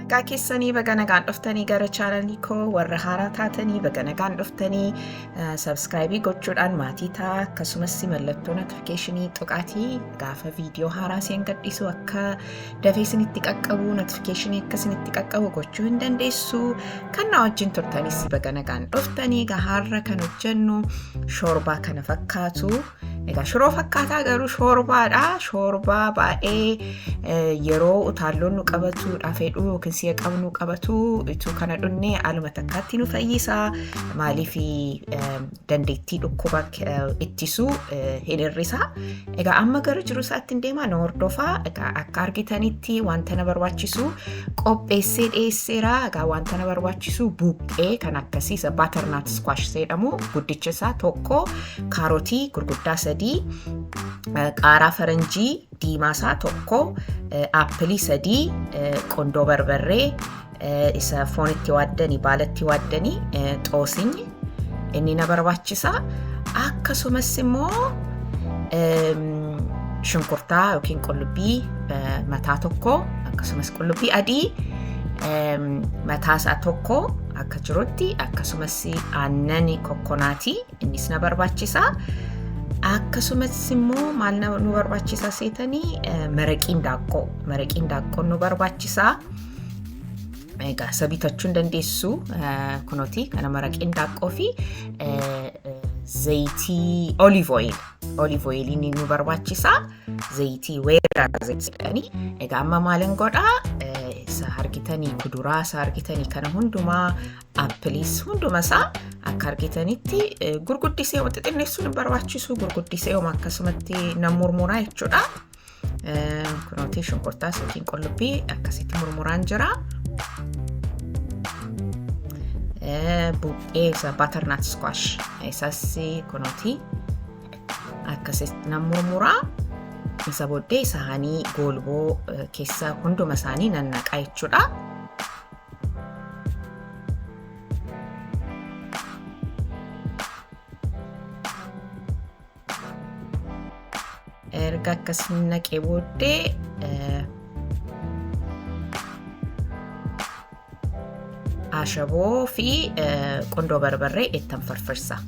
Nagaa keessanii baga nagaan dhuftanii gara chaanalii koo warra haaraa taatanii baga nagaan dhuftanii subscribe gochuudhaan maatii ta'a akkasumas mallattoo notification tuqaatii gaafa viidiyoo haaraa seen gadhiisu akka dafee isinitti qaqqabu notification akka isinitti qaqqabu gochuu hin dandeessu. Kan na wajjin turtanis baga nagaan dhuftanii egaa har'a kan hojjennu shoorbaa kana fakkaatu. Egaa shiroo fakkaataa garuu shoorbaadha. Shoorbaa baay'ee yeroo utaalloon nu qabatu fedhu yookiin si'a qabnu qabatu ituu kana dhunnee aluma takkaatti nu fayyisa. Maaliif dandeettii dhukkuba ittisuu hin hir'isa. Egaa amma gara jiru isaatti hin deemaa na hordofaa. Egaa akka argitanitti wanta na barbaachisu qopheessee dhiyeesseera. Egaa wanta na barbaachisu buqqee kan akkasii isa butternut squash jedhamu guddicha isaa tokko, kaarotii gurguddaa sadii, qaaraa faranjii diimaa isaa tokko, aappilii sadii, qondoo barbarree isa foon itti waaddanii baalatti waaddanii xoosinyi inni na barbaachisa. Akkasumas immoo shunkurtaa yookiin qullubbii mataa tokko akkasumas qullubbii adii mataa isaa tokko akka jirutti akkasumas aannan coconut innis na barbaachisa. Akkasumas immoo maal nu barbaachisa seetanii maraqiin daaqqoo maraqiin daaqqoo nu barbaachisa. Egaa isa bitachuu hin dandeessu kunooti kana maraqiin daaqqoo fi zayitii olive oil olive oil nu barbaachisa. Zayitii weeraa jedhanii. Egaa amma maalin godhaa isa argitanii kuduraa isa argitanii kana hundumaa appiliis hunduma isaa akka argitanitti gurguddisee xixinneessuun hin barbaachisu gurguddisee akkasumatti nan murmuraa jechuudha. Kunooti shunkurtaas yookiin qullubbii akkasitti murmuraan jira. Buqqee isa butternut squash isas kunooti akkasitti nan murmuraa. Isa booddee saanii golboo keessa hunduma isaanii nan naqaa jechuudha. Erga akkas naqee booddee ashaboo fi qondoo barbarree ittan firfirsa.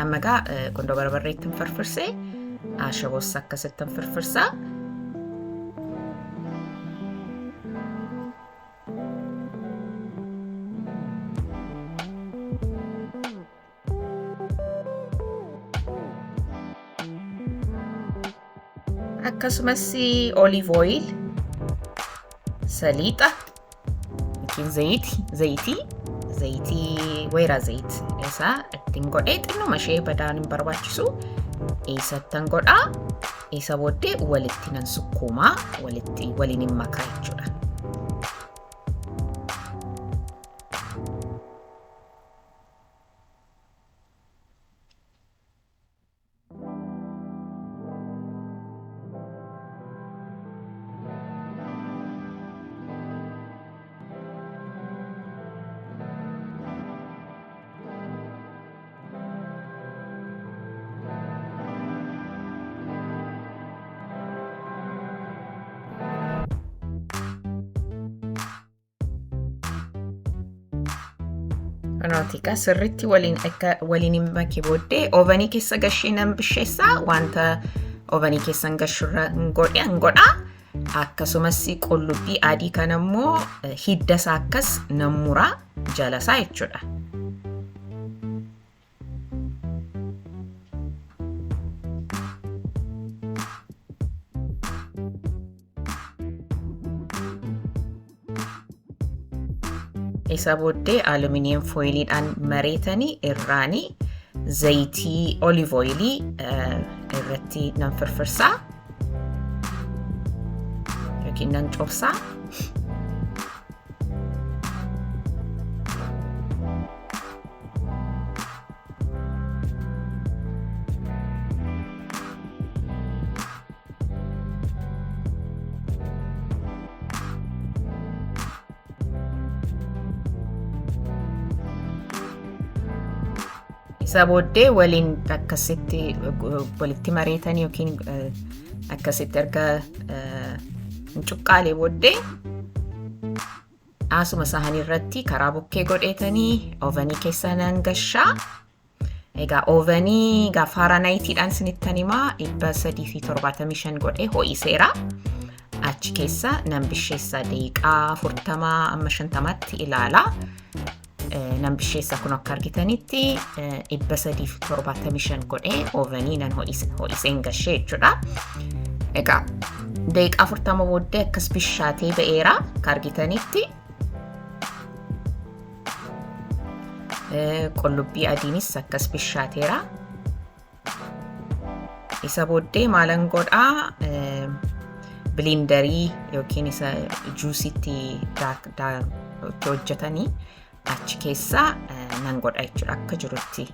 Amma egaa qondoo barbarree ittan firfirsee ashaboos akkasittan firfirsa. Akkasumas olive oil, saliixa yookiin zayitii zayitii weeraa zayit isaa ittiin godhee xinnuma ishee badaan hin barbaachisu isattan godhaa. Isa booddee walitti nan sukkuumaa walitti waliin hin makaa jechuudha. Kanaaf egaa sirriitti waliin akka waliin hin make booddee ovenii keessa gashee nan bisheessaa wanta ovenii keessan gashurra hin godha. Akkasumas qullubbii adii kana immoo hidda isaa akkas nan muraa jala isaa jechuudha. Isa booddee aluminium foiliidhaan mareetanii irraanii zayitii olive oilii irratti nan firfirsaa yookiin nan cobsaa. Isa booddee waliin akkasitti walitti mareetanii yookiin akkasitti erga cuqqaalee booddee asuma saanii irratti karaa bukkee godheetanii ovenii keessa nan gashaa. Egaa ovenii egaa Fahrenheitiidhaan sinittan himaa, 375 godhee ho'iseera. Achi keessa nan bisheessa, daqiiqaa 40 amma 50tti ilaala. Nan bisheessa. Kun akka argitanitti 375 godhee ovenii nan ho'iseen gashee jechuudha. Egaa daqiiqaa 40 booddee akkas bishaatee ba'eera akka argitanitti. Qullubbii adiinis akkas bishaateera. Isa booddee maalan godhaa? Blenderii yookiin isa juusitti hojjetanii achi keessa nan godha jechuudha, akka jirutti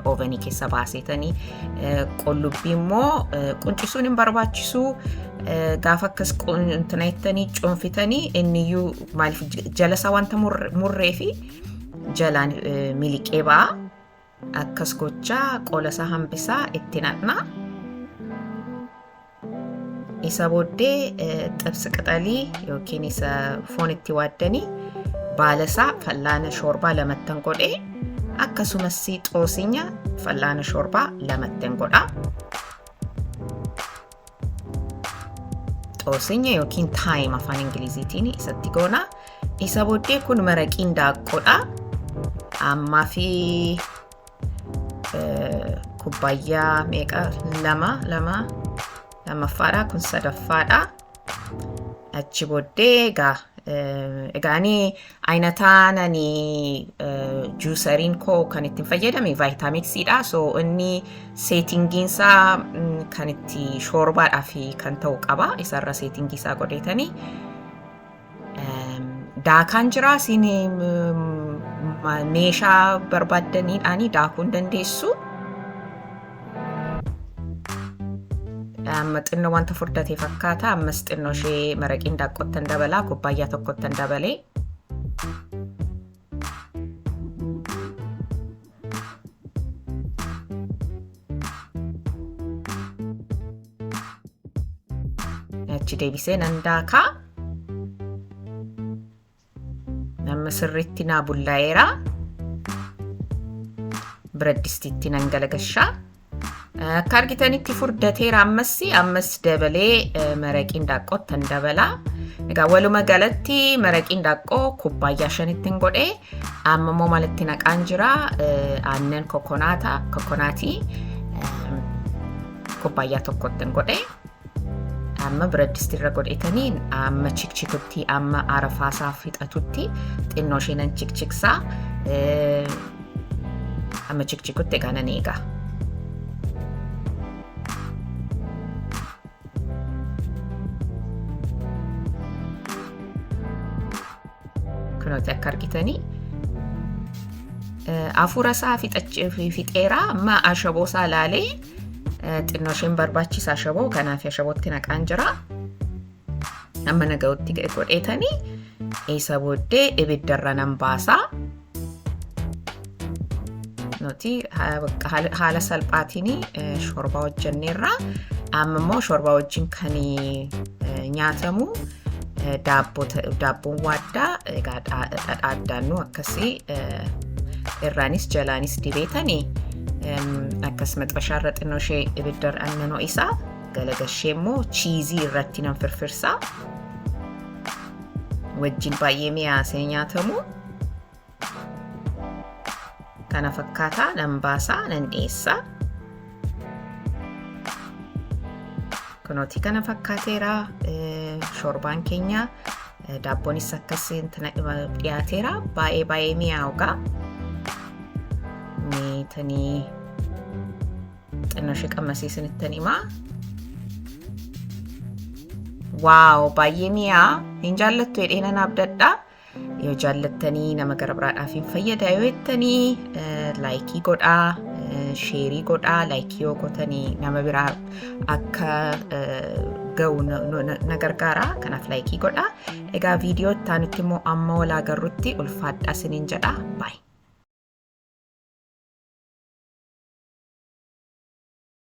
ovenii keessa baasetanii. Qullubbii immoo quncisuun hin barbaachisu. Gaafa akkas jettanii cuunfitanii, inniyyuu maaliif jala isaa wanta murree fi jalaan miliqee ba'a. Akkas gochaa qola isaa hambisaa itti naqna. Isa booddee xibsi qixalii yookiin isa foon itti waaddanii baala isaa fal'aana shoorbaa lamattan godhee, akkasumas xoosinya fal'aana shoorbaa lamattan godha. Xoosinya yookiin thyme afaan Ingiliziitiin isatti goona. Isa booddee kun maraqiin daaqqoodha. Ammaa fi kubbaayyaa meeqa? Lama, lama lammaffaadha, kun sadaffaadha. Achi booddee egaa ani ayinataan ani juiceriin koo kan ittiin fayyadame Vitamixiidha. So inni settingiinsaa kan itti shoorbaadhaaf kan ta'u qaba. Isarra settingii isaa godheetanii. Daakaan jira, isin meeshaa barbaaddaniidhaan daakuu hin dandeessu. Amma xinnoo wanta furdatee fakkaata. Ammas xinnoo ishee maraqiin daaqqottan dabalaa, kubbaayyaa tokkottan dabalee. Achi deebisee nan daakaa. Amma sirriitti naa bullaa'eera. Biraddistiitti nan galagashaa. Akka argitanitti furdateera. Ammas dabalee maraqiin daaqqottan dabalaa. Egaa waluma galatti maraqiin daaqqoo kubbaayyaa 5tti godhee, amma immoo maalitti naqaan jira? Aannan coconutii kubbaayyaa tokkotti godhee, amma biraddisti irra godhetanii amma chikchikutti, amma arafaasaa fixatutti xinnoo ishee nan chikchiksaa. Amma chikchikutti egaa nan eegaa. Kunooti akka argitanii hafuura isaa fixeera. Amma ashaboo isaa ilaalee xinnoo isheen barbaachisa ashaboo, kanaaf ashabootti naqaan jira. Amma naga'utti godheetanii isa booddee ibiddarra nan baasaa. Nuti haala salphaatiin shorbaa hojjenneerra. Amma immoo shorbaa wajjin kan nyaatamu daabboon waaddaa. Egaa dhadhaa addaannu akkasii irraanis jalaanis dibeetanii, akkas maxxashaarra xinnoo ishee ibidda aannan ho'isaa galagashee immoo cheeseii irratti nan firfirsaa, wajjin baay'ee mi'aasee nyaatamu. Kana fakkaataa nan baasaa, nan dhiyeessaa. Kunooti kana fakkaateera shorbaan keenya, daabboonis akkas dhiyaateera. Baay'ee baay'ee mi'aawugaa. Meetanii xinnoo ishee qammasiisinittan himaa. Wow, baay'ee mi'aa! Hin jaallattu jedhee nan abdadha. Yoo jaallattanii, nama gara biraadhaaf hin fayyada yoo jettanii, likeii godhaa, shareii godhaa. Likeii yoo gootanii nama biraa akka ga'u na gargaara. Kanaaf likeii godhaa. Egaa viidiyoo itti aanutti immoo amma wal agarrutti ulfaadhaa isiniin jedha. Baay'ee.